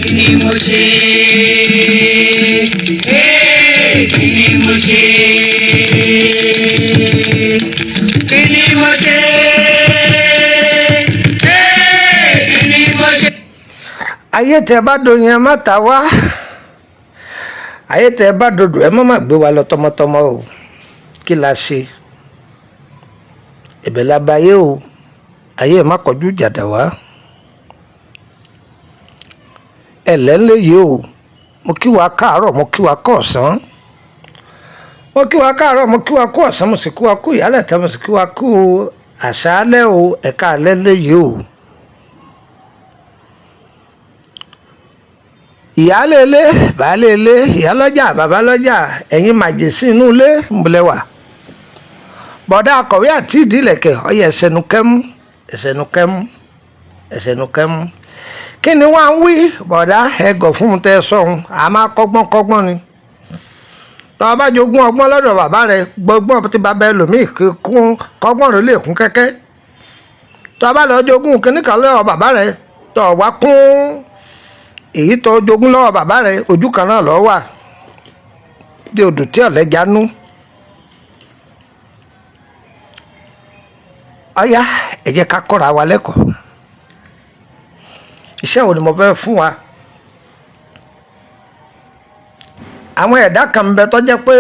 Kí ni mo ṣe? Ee, kí ni mo ṣe? Kí ni mo ṣe? Ee, kí ni mo ṣe? Ayé tẹ bá doyin, ẹ má ta wá. Ayé tẹ bá dodò, ẹ má má gbé wa lọ tọmọtọmọ o. Kí la ṣe? Ẹ̀bẹ̀ la bá ayé o. Ayé ẹ má kọjú jàdà wá. Ẹlẹ́ yìí o. Mo kí wa káàárọ̀, mo kí wa kú ọ̀sán, mo kí wa káàárọ̀, mo kí wa kú ọ̀sán, mo sì kí wa kú ìyálẹ̀ta, mo sì kí wa kú àṣálẹ́ o. Ẹ̀ka alẹ́ léyìí o. Ìyáálé ilé, baálé ilé, ìyálọ́jà, babalọ́jà, ẹ̀yin màjèsí inú ilé, ńbọ̀lẹ́wà, bọ̀dá akọ̀wé àti ìdílẹ̀kẹ̀ ọyẹ, ẹ̀sẹ̀nu kẹ́mú, ẹ̀sẹ̀nu kẹ́mú, ẹ̀sẹ̀nu kẹ́mú. Kí ni wọ́n á wí? Bọ̀dá ẹgọ̀ fún un tẹ́ sọ̀hún, a máa kọ́gbọ́n kọ́gbọ́n ni. Tọ́ ọ bá jogún ọgbọ́n lọ́dọ̀ bàbá rẹ, gbọ́gbọ́n tí bàbá ẹlòmíì kún, kọ́gbọ́n rẹ lè kún kẹ́kẹ́. Tọ́ ọ bá lọ jogún kíníkan lọ́wọ́ bàbá rẹ, tọ́ ọ wá kún èyí tó jogún lọ́wọ́ bàbá rẹ, ojú kan náà lọ́ wà dé odò tí ọ̀lẹ́jà nú. Ọ̀yá, ẹ jẹ́ ká kọ́ra wa lẹ́kọ̀ọ́. Iṣẹ́ wo ni mo fẹ́ fún wa? Àwọn ẹ̀dá kan ń bẹ tó jẹ́ pé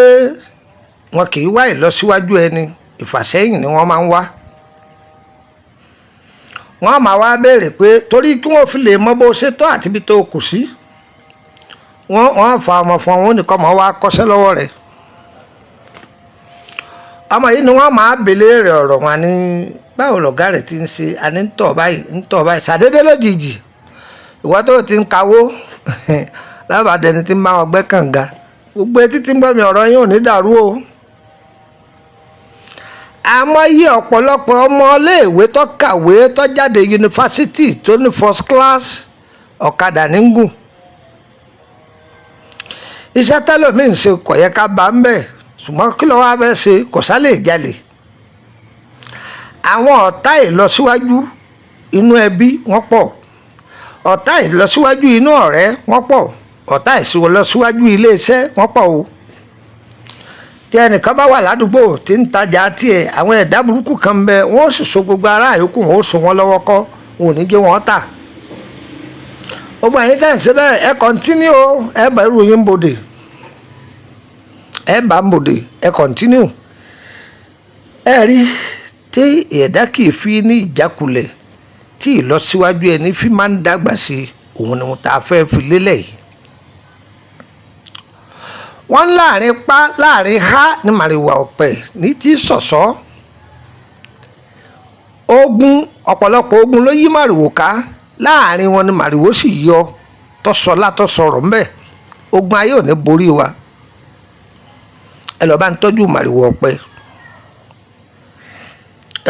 wọn kì í wá ìlọsíwájú ẹni, ìfàsẹ́yìn ni wọ́n máa ń wá. Wọ́n á máa wá béèrè pé torí kí wọ́n fi lè mọ bó ṣe tó àti ibi tó kù sí. Wọ́n fa ọmọ fún wọn, nìkan mọ́ wá kọ́ṣẹ́ lọ́wọ́ rẹ̀. Ọmọ yìí ni wọ́n máa bèlè rẹ̀ ọ̀rọ̀ wọn ní báwo lọ̀gá rẹ̀ ti ń ṣe, àní ń tọ̀ báyìí, ń tọ̀ báyìí. Ṣàdédé lójijì, ìwọ tó ti ń kawó lábàdẹni tí ń bá wọn gbẹ́ kànga. Gbogbo etí tí ń gbọ́ mi, ọ̀rọ̀ yín ò ní dàrú o. Àmọ́ yí ọ̀pọ̀lọpọ̀ ọmọ iléèwé tó kàwé, tó jáde yunifásitì, tó ní first class, ọ̀kadà ní gùn. Iṣẹ́ tẹ́lòmíì ń ṣe kò yẹ ká bá ń bẹ̀, ṣùgbọ́n kí ló wá fẹ́ ṣe? Kò sá lè jalè. Àwọn ọ̀tá ìlọsíwájú inú ẹbí wọ́n pọ̀, ọ̀tá ìlọsíwájú inú ọ̀rẹ́ wọ́n pọ̀, ọ̀tá ìlọsíwájú iléeṣẹ́ wọ́n pọ̀ o. Tí ẹnìkan bá wà ládùúgbò tí ń tajà tiẹ̀, àwọn ẹ̀dá burúkú kan bẹ, wọ́n sì so gbogbo ará yòókù, wọ́n ó so wọ́n lọ́wọ́ kọ́, wọn ò ní jẹ́ wọ́n tà. Gbogbo ẹ̀yin tẹ́ ń ṣe bẹ́ẹ̀, ẹ continue o. Ẹ bá irú yín bodè, ẹ bá ń bodè, ẹ continue. Ẹ rí tí ẹ̀dá kì í fi ní ìjákulẹ̀, tí ìlọsíwájú ẹni fi máa ń dàgbà sí, òun ni tá a fẹ́ fi lélẹ̀ yìí. Wọ́n láàrin pa láàrin ha ní màrìwà ọ̀pẹ ní tí sọ̀sọ́. Ogun, ọ̀pọ̀lọpọ̀ ogun ló yí màrìwò ká. Láàrin wọn ni màrìwò sì yọ tọ́sọlá tọ́sọ̀rọ̀ ńbẹ̀. Ogun ayé ò ní borí wa. Ẹ lọ́ọ́ bá ń tọ́jú màrìwò ọ̀pẹ,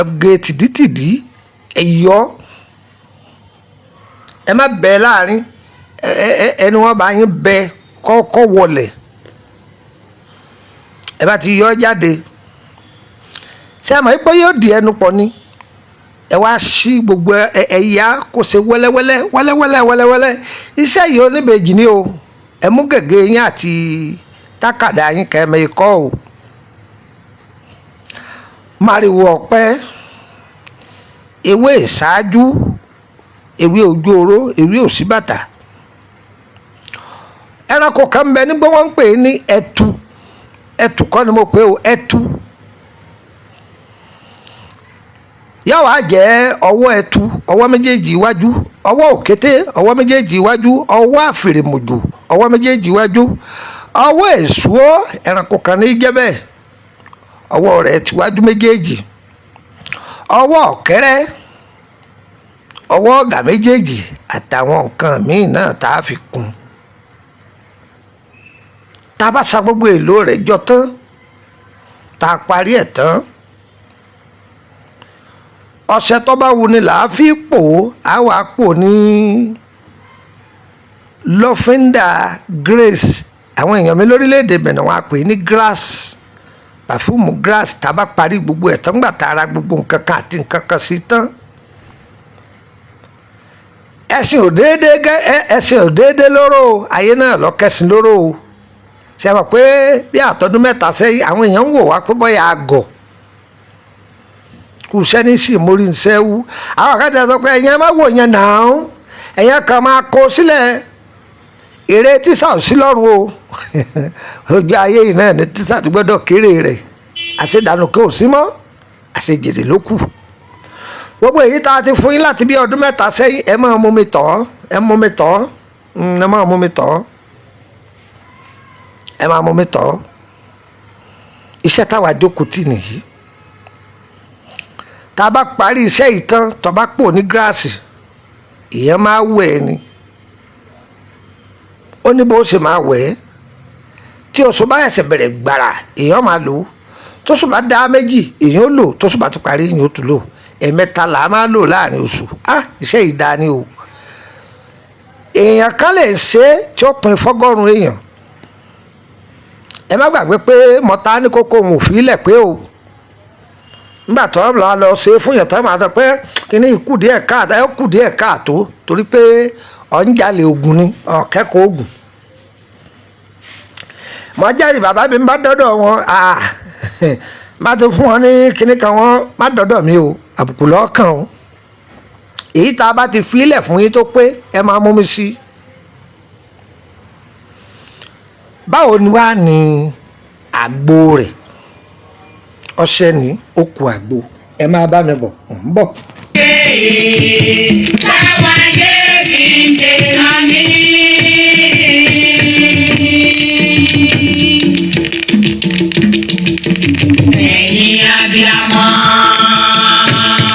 ẹ gé tìdítìdí, ẹ yọ, ẹ má bẹ láàrin ẹni wọn bá yín bẹ kọ́kọ́ wọlẹ̀. Ẹ bá ti yọ jáde, ṣé ẹ mọ̀ pé yóò di ẹnu pọ̀ ni? Ẹ wá sí gbogbo ẹ̀yà kó ṣe wẹ́lẹ́wẹ́lẹ́ wẹ́lẹ́wẹ́lẹ́ wẹ́lẹ́wẹ́lẹ́. Iṣẹ́ yìí oníbejì ni o. Ẹ mú gègé yín àti tákàdá yín kẹ́ ẹ ikọ́ o. Màrìwò ọ̀pẹ, ewé ìṣáájú, ewé ojú oró, ewé òsínbàtà. Ẹranko kan bẹ nígbà wọ́n ń pè é ní ẹtu. Ẹtu kọ́ ni mo pè o, ẹtu. Yóò wá jẹ́ ọwọ́ ẹtu, ọwọ́ méjèèjì iwájú, ọwọ́ òkété, ọwọ́ méjèèjì iwájú, ọwọ́ àfìrìmùjù, ọwọ́ méjèèjì iwájú, ọwọ́ èsúó. Ẹranko kan ní jẹ́ bẹ́ẹ̀, ọwọ́ rẹ̀ tiwájú méjèèjì, ọwọ́ ọ̀kẹ́rẹ́, ọwọ́ ọ̀gà méjèèjì, àtàwọn nǹkan míì náà tá a fi kún. Tá a bá sa gbogbo èlò rẹ̀ jọ tán, tá a parí ẹ̀ tán, ọṣẹ tó bá wuni là á fi pò ó. Á wàá pò ní lọ́fíńdà grace. Àwọn èèyàn mi lórílẹ̀‐èdè Benin, wọn á pè é ní grass. Pàfúùmù grass, tá a bá parí gbogbo ẹ̀ tán, gbà tá a ra gbogbo nǹkan kan àti nǹkan kan sí tán, ẹ̀sìn ò déédéé gẹ́. Ẹ̀sìn ò déédéé lóró o. Ayé náà lọ kẹsìn lóró o. Ṣe mọ̀ pé bí àtọ́dún 3 sẹ́yìn, àwọn èèyàn ń wò wá pé bọ́yà àgọ̀ kù sẹ́ni sì mórí ń sẹ́wú. Àwọn kan ti sọ pé ẹ̀yin ẹ má wò yẹn nàá, ẹ̀yin kan máa kó sílẹ̀. Èrè tíṣà ò sí lọ́rùn o. Ojú ayé yìí náà ni tíṣà ti gbọ́dọ̀ kéré rẹ̀. Àṣedànù kò sí mọ́, àṣejèrè ló kù. Gbogbo èyí tá a ti fún yín láti bí ọdún 3 sẹ́yìn, ẹ máa mú mi tọ́, ẹ mú mi tọ́, ẹ máa mú mi tọ́, ẹ máa mú mi tọ́. Iṣẹ́ táwa jókòó tì nìyí. Tá a bá parí iṣẹ́ yìí tán, tó bá pò ní gíráàsì, ìyẹn máa wẹ̀ ẹ́ ni. Ó ní bó ṣe máa wẹ̀ ẹ́. Tí oṣù bá ẹsẹ̀ bẹ̀rẹ̀ gbàrà, èèyàn máa lò ó. Tóṣù bá dá méjì, èèyàn ó lò. Tóṣù bá tún parí, èèyàn ó tún lò. Ẹ̀ẹ̀mẹ́ta là á máa lò láàrin oṣù. Ah, iṣẹ́ yìí dáa ni o. Èèyàn kan lè ṣe é tí ó pin fọ́gọ́rùn-ún èèyàn. Ẹ má gbàgbé pé mọ̀tá ní kókó òun ò fi ilẹ̀ pé o. Nígbà tó lọ lọ ṣe é fún yàn tó máa sọ pé kíní kù díẹ̀ káàtó, ẹ kù díẹ̀ káàtó, torí pé ọ̀ ń jalè oògùn ni, ọ̀ kẹ́kọ̀ọ́ oògùn. Mọ jáde, bàbá mi bá dọ́dọ̀ wọn, má tó fún wọn ní kíní kan, wọn má dọ́dọ̀ mi o, àbùkù lọ́kàn o. Èyí tá a bá ti filẹ̀ fún yín tó pé, ẹ máa mú mi sí. Báwo ni wàá ní àgbo rẹ̀? Ọṣẹ ní okùn àgbo. Ẹ máa bá mi bọ̀, ń bọ̀. Táwọn ayé fi ń dènà mí. Ẹ̀yin abiyamọ lọ́run.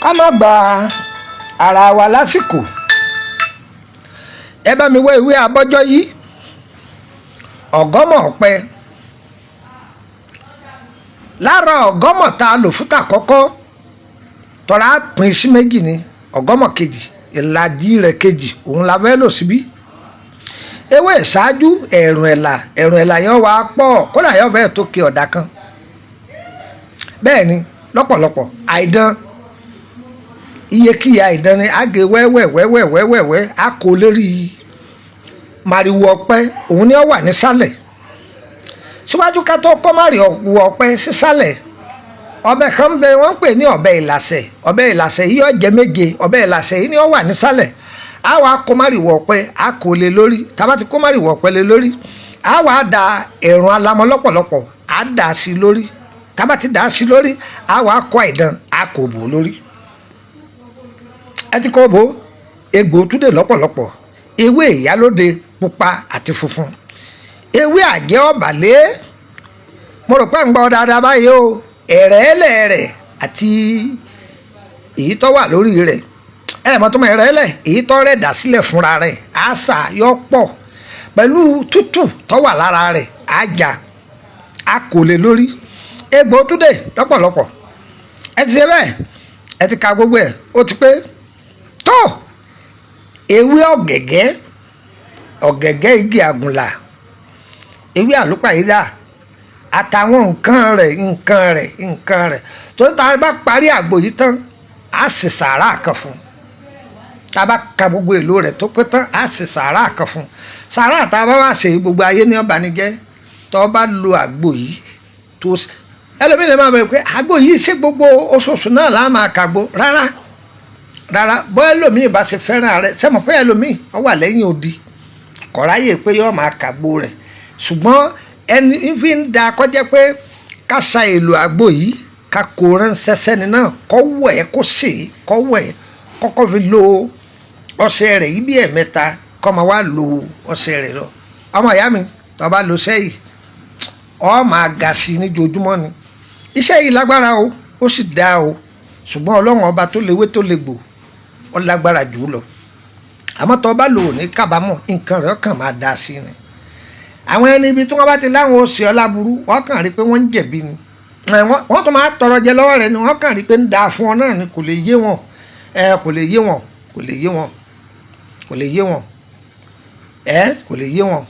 Ká má gba ara wa lásìkò. Ẹ bá mi wá ìwé abọ́jọ́ yìí, ọ̀gọ́mọ̀ ọ̀pẹ. Lára ọ̀gọ́mọ̀ tá a lò fún tàkọ́kọ́, tọ́ra pín sí méjì ni. Ọ̀gọ́mọ̀ kejì, ìlàjì rẹ̀ kejì, òun la fẹ́ lò síbí. Ewé ìṣáájú, ẹ̀rùn ẹ̀là. Ẹ̀rùn ẹ̀là yẹn wà á pọ̀, kódà yóò fẹ́ tó ke ọ̀dà kan. Bẹ́ẹ̀ ni lọ́pọ̀lọpọ̀ àìdán, iyekíye àìdán ni àgé wẹ́wẹ́ wẹ́wẹ́ wẹ́wẹ́ á kó lérí màrìwò ọ̀pẹ. Òun ni ó wà nísàlẹ̀. Síwájú ká tó kó màrìwò ọ̀pẹ sísàlẹ̀, ọbẹ̀ kan ń bẹ wọ́n ń pè ní ọbẹ̀ ìlàsẹ̀. Ọbẹ̀ ìlàsẹ̀ yìí ó jẹ́ méje. Ọbẹ̀ ìlàsẹ̀ yìí ni ó wà nísàlẹ̀. Á wàá kó màrìwò ọ̀pẹ, á kó lé lórí. Tá bá ti kó màrìwò ọ̀pẹ lé lórí, á wàá da ẹ̀rùn alamọ lọ́pọ̀lọpọ̀, á dà sí lórí. Tá bá ti dà sí lórí, á wàá kó àìdán, á kó bò lórí. Ẹ ti kó bò egbò túdè lọ́pọ̀lọpọ̀, ewé ìyálóde pupa àti funfun, ewé àjẹ́ ọ̀bàlẹ́. Mo rò pé ń gbọ́ dáadáa báyìí o. Ẹ̀rẹ́lẹ̀ rẹ̀ àti èyí tó wà lórí rẹ̀, ẹ̀ mọ́ tó mọ ẹ̀rẹ́lẹ̀, èyí tó rẹ̀ dà sílẹ̀ fúnra rẹ̀, àṣà yọ pọ̀ pẹ̀lú tútù tó wà lára rẹ̀, àjà a kò lè lórí egbò túdè lọ́pọ̀lọpọ̀. Ẹ ti ṣe bẹ́ẹ̀, ẹ ti ka gbogbo ẹ̀, ó ti pé tó. Ewé ọ̀gẹ̀gẹ̀, ọ̀gẹ̀gẹ̀ igi àgùnlà, ewé àlùpàyídà àtàwọn nǹkan rẹ̀, nǹkan rẹ̀, nǹkan rẹ̀. Torí tá a bá parí àgbo yìí tán, á sì sàárà kan fún un. Tá a bá ka gbogbo èlò rẹ̀ tó pé tán, á sì sàárà kan fún un. Sàárà tá a bá wá ṣe, gbogbo ayé ní ọ̀bánijẹ́. Tó o bá lo àgbo yìí tó, ẹlòmíì lè máa bẹ̀rẹ̀ pé àgbo yìí, ṣé gbogbo oṣooṣù náà là á máa kàgbo? Rárá rárá. Bọ́ ẹlòmíì bá ṣe fẹ́ràn rẹ̀ sẹ́mọ̀ pé ẹlòmíì ó wà lẹ́yìn odi, kọ̀ráyè pé yóò máa kàgbo rẹ̀. Ṣùgbọ́n ẹni fi ń da kọjá pé ká sa èlò àgbo yìí, ká kó ránṣẹ́ sẹ́ni náà, kó wẹ̀ ẹ́, kó sè é, kó wẹ̀ ẹ́, kọ́kọ́ fi lo ọṣẹ rẹ̀ yìí bí ẹ̀mẹ́ta, kó máa wá lo ọṣẹ rẹ̀ lọ. Ọmọ ìyá mi, tó bá lo sẹ́yìn, ọ máa ga sí i níjojúmọ́ ni. Iṣẹ́ yìí lágbára o, ó sì dáa o. Ṣùgbọ́n Ọlọ́run ọba tó léwé tó legbò, ó lágbára jù ú lọ. Àmọ́ tó bá lò ó ní kábàámọ̀, nǹkan rẹ̀ kàn máa da sí ni. Àwọn ẹni ibi tí wọ́n bá ti láwọn ó ṣe ọ láburú, wọ́n kàn rí pé wọ́n ń jẹ̀bi ni. Wọ́n tún máa tọrọ jẹ lọ́wọ́ rẹ̀ ni. Wọ́n kàn rí pé ń da fún ọ náà ni. Kò lè yé wọn, kò lè yé wọn, kò lè yé wọn, kò lè yé wọn, kò lè yé wọn.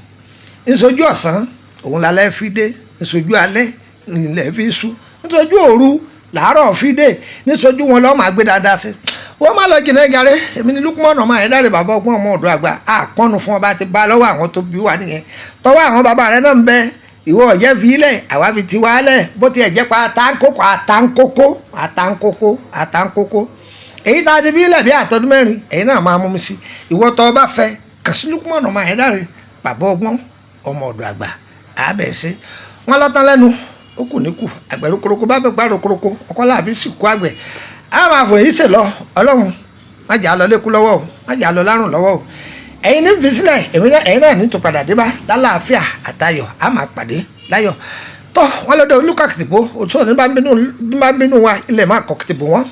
Nsojú ọ̀sán òun lálẹ́ fi dé, nsojú alẹ́ nílẹ̀ fi sú, nsojú òru làárọ̀ fi dé, nísojú wọn lọ́ọ́ máa gbé dáadáa sí. Wọ́n má lọ jìnnà jàre. Èmi ní Lukman ọmọ Ayédáre, bàbá ọgbọ́n, ọmọ ọ̀dọ́ àgbà. Àpọ́nù fún ọba ti bá lọ́wọ́ àwọn tó bí wà nìyẹn. Tọwọ́ àwọn bàbá rẹ náà ń bẹ, ìwọ ọ̀jẹ́ fi ilẹ̀, àwa fi tiwa lẹ̀. Bó tiẹ̀ jẹ́ pa àtàǹkókó àtàǹkókó àtàǹkókó àtàǹkókó, èyí tá a ti fi ilẹ̀ bí àtọdún 4, èyí náà máa mú mi sí. Ìwọ tó o bá fẹ́ kàn sí Lukman ọmọ Ayédáre, bàbá ọgbọ́n, ọmọ ọ̀dọ̀ àgbà, àbẹ̀ sí wọn lọ́tàn lẹ́nu ó kù níkù. Àgbẹ̀rù koroko bá bẹ̀ gbàrú koroko, ọkọ làbí sì kú àgbẹ̀. A máa fò yìí sè lọ. Ọlọ́run má jà lọ lẹ́kú lọ́wọ́ o, má jà lọ lárùn lọ́wọ́ o. Ẹ̀yin ní fi sílẹ̀, èmi náà, ẹ̀yin náà ní tó padà dé bá lálàáfíà àtayọ̀. A máa pàdé láyọ̀ tọ́ wọn lọ́dọ̀ olùkàkìtìbó òtún ní bá ń bínú, ní bá ń bínú wa, ilẹ̀ máa kọ̀kìtìbò wọn.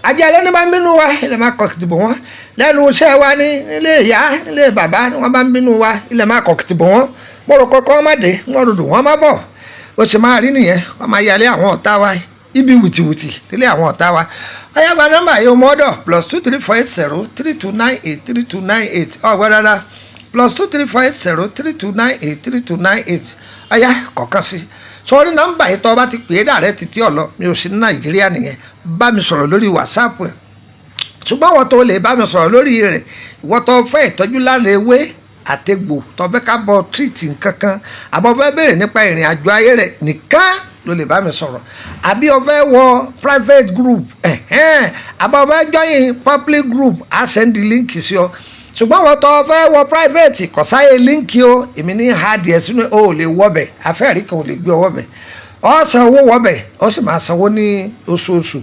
Ajé alẹ́ ní bá ń bínú wa, ilẹ̀ máa kọ̀kìtìbò wọn. Lẹ́nu iṣẹ́ wa, ní ilé ìyá, nílé bàbá, ni wọ́n bá ń bínú wa, ilẹ̀ máa kọ̀kìtìbò wọn. Bọ́rọ̀ kọ́kọ́ má dé wọ́n, rodò wọ́n má bọ̀. Ó sì máa rí nìyẹn. Wọ́n máa yálé àwọn ọ̀tá wa ibi wìtìwìtì nílé àwọn ọ̀tá wa. Ọ̀yá, gba nọ́mbà yìí ọmọ ọ̀dọ̀: +234 8032983298. Ọ̀gbọ́n dáadáa, +234 8032983298. Ọ̀yá, kọ̀ọ̀kan sí sọrí nọ́mbà yìí. Tọ́ bá ti pè é dàrẹ́ títí ọ̀lọ́, mi ò sí ní Nàìjíríà nìyẹn. Bá mi sọ̀rọ̀ lórí WhatsApp ẹ̀. Ṣùgbọ́n àwọn tó lè bá mi sọ̀rọ̀ lórí rẹ̀, ìwọ́n tó fẹ́ ìtọ́jú lára ewé àtegbò, tó fẹ́ ká bọ treat nǹkan kan, àbọ̀ fẹ́ béèrè nípa ìrìn àjò ayé rẹ̀ nìkan ló lè bá mi sọ̀rọ̀. Àbí o fẹ́ wọ private group, àbọ̀ fẹ́ join public group, á send link sí ọ. Ṣùgbọ́n wọ́n tó fẹ́ wọ private, kò sáyé link o. Èmi ní ha díẹ̀ sínú o, ò lè wọbẹ̀. Afẹ́rí kan ò lè gbé ọwọ́ bẹ̀. Ọ sanwó wọbẹ̀, ọ sì máa sanwó ní oṣooṣù.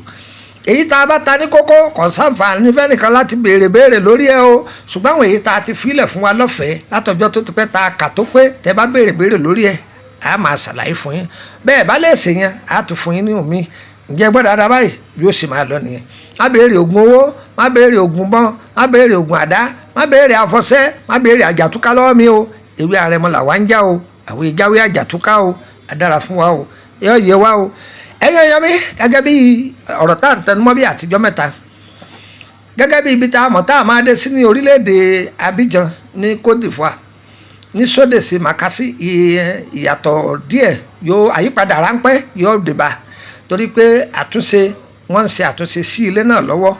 Èyí tá a bá ta ní kókó, kò sáǹfààní fẹ́nìkan láti béèrè béèrè lórí ẹ o. Ṣùgbọ́n àwọn èyí tá a ti filẹ̀ fún wa lọ́fẹ̀ẹ́ látọjọ́ tó ti pẹ́, tá a kà tó pé tẹ́ bá béèrè béèrè lórí ẹ, a máa ṣàlàyé fún yín. Bẹ́ẹ̀ bá lè ṣe yẹn, a tún fún yín ní omi. Ǹjẹ́ gbọ́dọ̀ dáadáa báyìí yóò sì máa lọ nìyẹn. Má béèrè oògùn owó, má béèrè oògùn bọ́n, má béèrè oògùn àdá, má béèrè àfọ̀ṣẹ, má béèrè àjàtúká lọ́wọ́ mi o. Ewé àrẹ̀mọ làwa ń já o, àwọn ìjáwé àjàtúká o. Adára fún wa o, yóò yé wa o. Ẹ̀yin ẹ̀yọ́ mi, gẹ́gẹ́ bí ọ̀rọ̀ tá à ń tẹnumọ́ bí àtijọ́ mẹ́ta, gẹ́gẹ́ bí ibi tá a mọ̀ tá a máa dé sí ní orílẹ̀-èdè Abidjan ní Côte d'Ivoire, ní sódèsì Makasi, ìyàtọ̀ díẹ̀ yóò, àyípadà ráńpẹ́ yóò dé bá, torí pé àtúnṣe, wọ́n ń ṣe àtúnṣe sí ilé náà lọ́wọ́.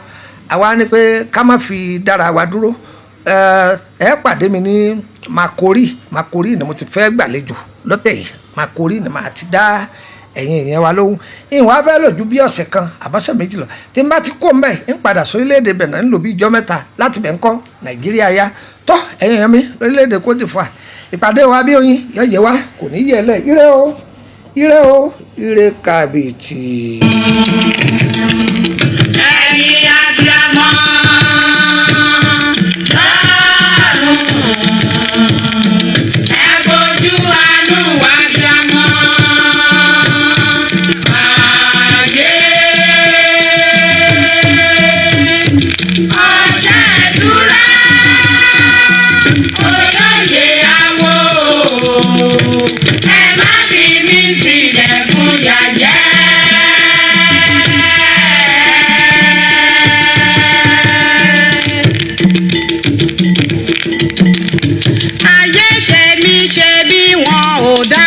Àwa ní pé ká má fi dára wa dúró. Ẹ pàdé mi ní Makori. Makori ni mo ti fẹ́ gbàlejò lọ́tẹ̀ yìí. Makori ni màá ti dá ẹ̀yin ìyẹn wa lóhùn. Ìwọ̀n á fẹ́ lò ju bí ọ̀sẹ̀ kan àbọ̀sẹ̀ 2 lọ. Tí n bá ti kó mbẹ́, ń padà sórílẹ̀-èdè Benin, ń lò bí ijọ́ 3 láti bẹ̀ ń kọ́ Nàìjíríà yá tọ́. Ẹ̀yin ìyẹn mi lórílẹ̀-èdè Côte d'Ivoire, ìpàdé wa bí oyin yóò yẹ wa, kò ní yẹ lẹ̀. Ire o, ire o, ire kàbìtì. Ẹ̀yin abiyamọ lọ́run, ẹ fojú àánú wá abiyamọ. Ayé ọ̀sẹ̀ ìtura olóye àwọ̀, ẹ má fi mí sílẹ̀ fún yàjẹ́. Ayé ṣe mí ṣe bí wọn ò dá.